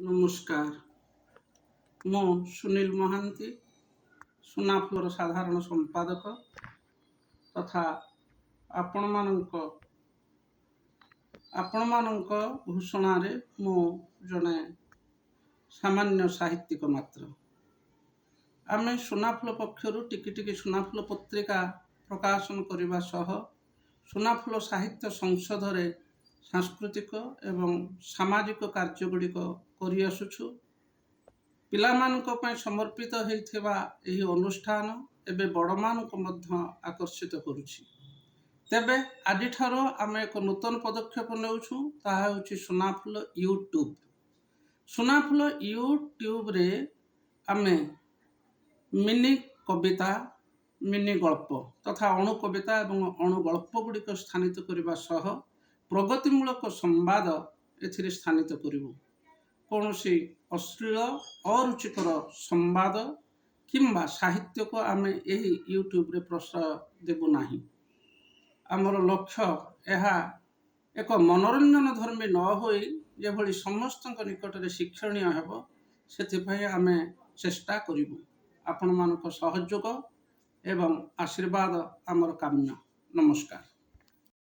ନମସ୍କାର। ମୁଁ ସୁନୀଲ ମହାନ୍ତି, ସୁନାଫୁଲର ସାଧାରଣ ସମ୍ପାଦକ ତଥା ଆପଣମାନଙ୍କ ଘୋଷଣାରେ ମୁଁ ଜଣେ ସାମାନ୍ୟ ସାହିତ୍ୟିକ ମାତ୍ର। ଆମେ ସୁନାଫୁଲ ପକ୍ଷରୁ ଟିକି ଟିକି ସୁନାଫୁଲ ପତ୍ରିକା ପ୍ରକାଶନ କରିବା ସହ ସୁନାଫୁଲ ସାହିତ୍ୟ ସଂସଦରେ ସାଂସ୍କୃତିକ ଏବଂ ସାମାଜିକ କାର୍ଯ୍ୟଗୁଡ଼ିକ କରିଆସୁଛୁ। ପିଲାମାନଙ୍କ ପାଇଁ ସମର୍ପିତ ହୋଇଥିବା ଏହି ଅନୁଷ୍ଠାନ ଏବେ ବଡ଼ମାନଙ୍କୁ ମଧ୍ୟ ଆକର୍ଷିତ କରୁଛି। ତେବେ ଆଜିଠାରୁ ଆମେ ଏକ ନୂତନ ପଦକ୍ଷେପ ନେଉଛୁ, ତାହା ହେଉଛି ସୁନାଫୁଲ ୟୁଟ୍ୟୁବ୍। ସୁନାଫୁଲ ୟୁଟ୍ୟୁବରେ ଆମେ ମିନି କବିତା, ମିନି ଗଳ୍ପ ତଥା ଅଣୁ କବିତା ଏବଂ ଅଣୁ ଗଳ୍ପ ଗୁଡ଼ିକ ସ୍ଥାନିତ କରିବା ସହ ପ୍ରଗତିମୂଳକ ସମ୍ବାଦ ଏଥିରେ ସ୍ଥାନିତ କରିବୁ। କୌଣସି ଅଶ୍ଳୀଳ, ଅରୁଚିକର ସମ୍ବାଦ କିମ୍ବା ସାହିତ୍ୟକୁ ଆମେ ଏହି ୟୁଟ୍ୟୁବରେ ପ୍ରଶ୍ରୟ ଦେବୁ ନାହିଁ। ଆମର ଲକ୍ଷ୍ୟ, ଏହା ଏକ ମନୋରଞ୍ଜନ ଧର୍ମୀ ନ ହୋଇ ଯେଭଳି ସମସ୍ତଙ୍କ ନିକଟରେ ଶିକ୍ଷଣୀୟ ହେବ, ସେଥିପାଇଁ ଆମେ ଚେଷ୍ଟା କରିବୁ। ଆପଣମାନଙ୍କ ସହଯୋଗ ଏବଂ ଆଶୀର୍ବାଦ ଆମର କାମ୍ୟ। ନମସ୍କାର।